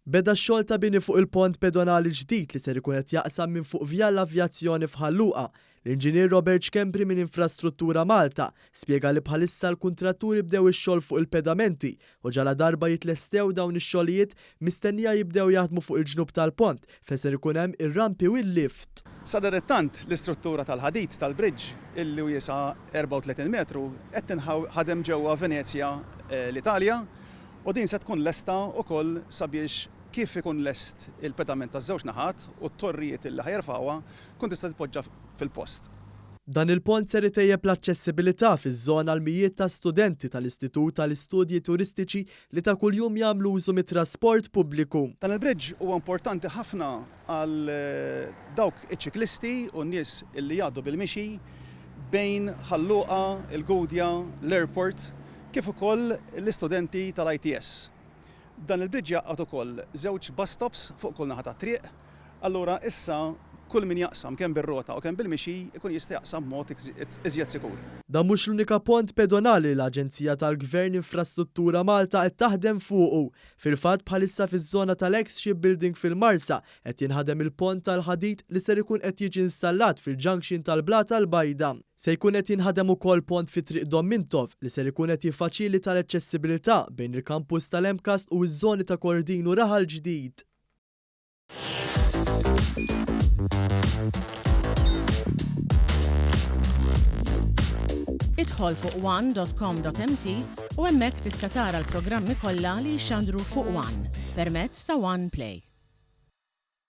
Beda x-xogħol ta' bini fuq il-pont pedonali ġdid li ser ikun qed jaqsam minn fuq Via l-Avjazzjoni f'Ħal Luqa. L-Inġinier Robert Schembri minn Infrastruttura Malta spjega li bħalissa l-kuntratturi bdew ix-xogħol fuq il-pedamenti u ġaladarba jitlestew dawn ix-xogħlijiet mistennija jibdew jaħdmu fuq il-ġnub tal-pont fejn ser ikun hemm ir-rampi u l-lift. Sadanittant, l-istruttura tal-ħadid tal-bridge illi wiesgħa 34 metru qed tinħadem ġewwa Venezja l-Italja u din se tkun lesta wkoll sabiex kif ikun lest il-pedament taż-żewġ naħat u t-torrijiet illi ħa jerfgħuha tkun tista' titpoġġa fil-post. Dan il-pont ser itejjeb l-aċċessibilità fiż-żona għal mijiet ta' studenti tal-Istitut għal Istudji Turistiċi li ta' kuljum jagħmlu użu mit-trasport pubbliku. Dan il-bridge huwa importanti ħafna għal dawk iċ-ċiklisti u n-nies li jgħaddu bil-mixi bejn Ħal Luqa, il-Gudja, l-Airport, kif ukoll l-istudenti tal-ITS. Dan il-bridge jgħaqqad ukoll żewġ bus stops fuq kull naħa tat-triq, allura issa kull min jaqsam kemm bir-rota u kemm bil-mixi jkun jista' jaqsam b'mod iżjed sikur. Dan mhux l-unika pont pedonali li l-Aġenzija tal-Gvern Infrastruttura Malta qed taħdem fuqu. Fil-fatt bħalissa fiż-żona tal-ex Shipbuilding fil-Marsa qed jinħadem il-pont tal-ħadid li ser ikun qed jiġi installat fil-junction tal-Blata l-Bajda. Se jkun qed jinħadem ukoll pont fi Triq Dom Mintoff li ser ikun qed jiffaċilita l-aċċessibilità bejn il-kampus tal-MCAST u ż-żoni ta' Kordin u Raħal Ġdid. Idħol fuq one.com.mt u hemmhekk tista' tara l-programmi kollha li jixxandru fuq One permezz ta' One Play.